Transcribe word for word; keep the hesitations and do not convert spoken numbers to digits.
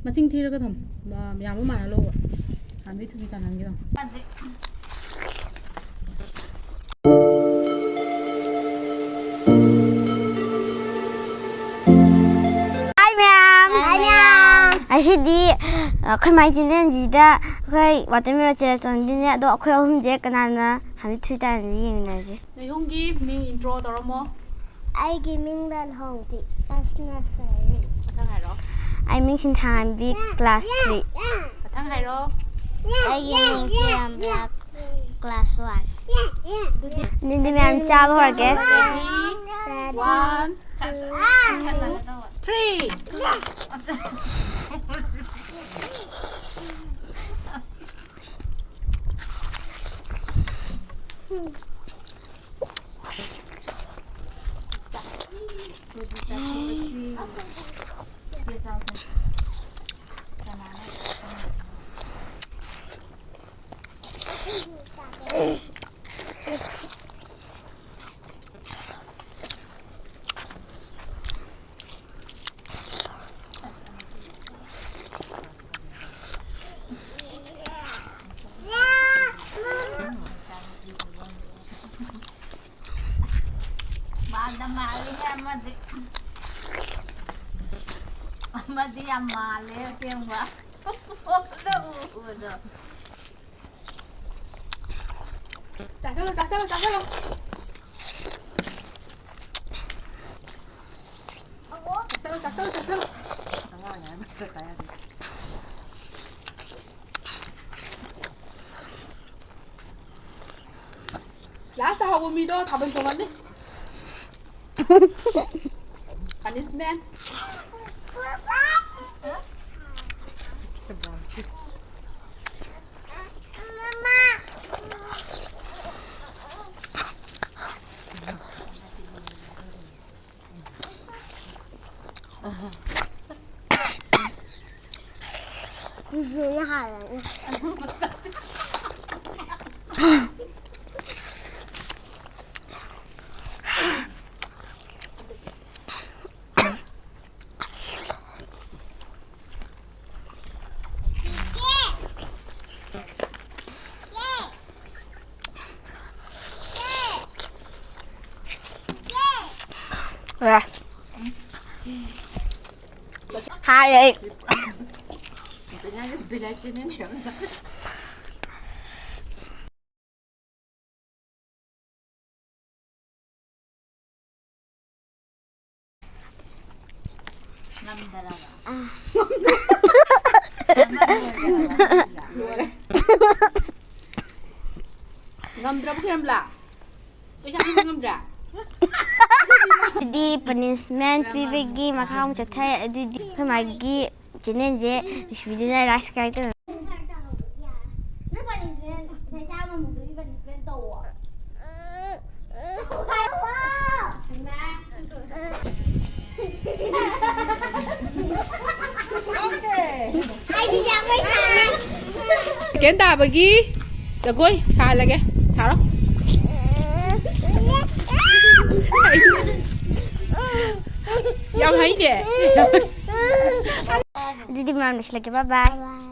ꯃꯁꯤꯡ ꯊꯤꯔꯒ ꯊꯝꯃꯨ꯫ ꯃ-, ꯌꯥꯝꯕ ꯃꯥꯟꯅ ꯂꯧꯕ꯫ ꯍꯥꯟꯕꯤ ꯊꯨꯕꯤ ꯇꯥꯟꯅꯍꯟꯒꯦ ꯇꯧꯅꯤ꯫ Hi ꯃꯌꯥꯝ꯫ Hi ꯃꯌꯥꯝ꯫ ꯉꯁꯤꯗꯤ ꯑꯩꯈꯣꯏ ꯃꯥꯏ ꯆꯦꯅꯦꯜꯁꯤꯗ ꯑꯩꯈꯣꯏ watermelon challenge ꯇꯧꯅꯗꯣꯏꯅꯦ꯫ ꯑꯗꯣ ꯑꯩꯈꯣꯏ ꯑꯍꯨꯝꯁꯦ ꯀꯅꯥꯅ ꯍꯥꯟꯕꯤ ꯊꯨꯕꯤ ꯇꯥꯟꯅꯗꯣꯏꯅꯣ ꯌꯦꯡꯃꯤꯟꯅꯔꯁꯤ꯫ ꯅꯌꯨꯝꯒꯤ ꯃꯤꯡ intro ꯇꯧꯔꯝꯃꯣ꯫ ꯑꯩꯒꯤ ꯃꯤꯡ ꯂꯟꯍꯧꯕꯤ ꯇꯁꯅꯁꯔꯤ꯫ ꯃꯊꯪ ꯍꯥꯏꯔꯣ꯫ ꯑꯩ ꯃꯤꯡ ꯁꯤꯟꯊꯥꯉꯥꯟꯕꯤ, class three꯫ ꯃꯊꯪ ꯍꯥꯏꯔꯣ꯫ ꯑꯩꯒꯤ ꯃꯤꯡ ꯀꯤꯔꯥꯟꯕꯂꯥ, class one꯫ ꯑꯗꯨꯗꯤ ꯑꯗꯨꯗꯤ ꯃꯌꯥꯝ ꯆꯥꯕ ꯍꯧꯔꯒꯦ꯫ Ready? One, two, three꯫ ꯃꯥꯟꯗ ꯃꯥꯜꯂꯤꯍꯦ ꯑꯃꯗꯤ꯫ ꯑꯃꯗꯤ ꯌꯥꯝ ꯃꯥꯜꯂꯦ ꯑꯁꯦꯡꯕ꯫ ꯎꯕꯗ ꯎ-, ꯎꯕꯗꯣ꯫ ꯆꯥꯁꯜꯂꯣ, ꯆꯥꯁꯜꯂꯣ, ꯆꯥꯁꯜꯂꯣ꯫ ꯆꯥꯁꯜꯂꯣ, ꯆꯥꯁꯜꯂꯣ, ꯆꯥꯁꯜꯂꯣ꯫ ꯑꯉꯥꯡ ꯌꯥꯝ ꯆꯥ ꯌꯥꯗꯦ꯫ Last ꯇꯥꯍꯧꯕ ꯃꯤꯗꯣ ꯊꯥꯕꯜ ꯆꯣꯡꯍꯜꯂꯤ꯫ Punishment꯫ ꯆꯤꯆꯦꯅ ꯍꯥꯜꯂꯅꯤ꯫ ꯍꯥꯏꯔꯦ ꯑꯩ꯫ ꯉꯝꯗ꯭ꯔꯕ ꯀꯤꯔꯟꯂꯥ? ꯄꯩꯁꯥ ꯄꯤꯕ ꯉꯝꯗ꯭ꯔꯦ? ꯑꯗꯨꯗꯤ punishment ꯄꯤꯕꯒꯤ ꯃꯈꯥ ꯑꯃꯨꯛ ꯆꯠꯊꯔꯦ꯫ ꯑꯗꯨꯗꯤ ꯑꯩꯈꯣꯏ ꯃꯥꯒꯤ channelꯁꯦ ꯅꯨꯡꯁꯤꯕꯤꯗꯨꯅ like, subscribe ꯇꯧꯔꯣ꯫ Second ꯇꯥꯕꯒꯤ ꯖꯒꯣꯏ ꯁꯥꯍꯜꯂꯒꯦ꯫ ꯁꯥꯔꯣ꯫ ꯌꯥꯝ ꯍꯩꯅꯦ꯫ ꯑꯗꯨꯗꯤ ꯃꯌꯥꯝ ꯂꯣꯏꯁꯤꯜꯂꯒꯦ꯫ Bye bye꯫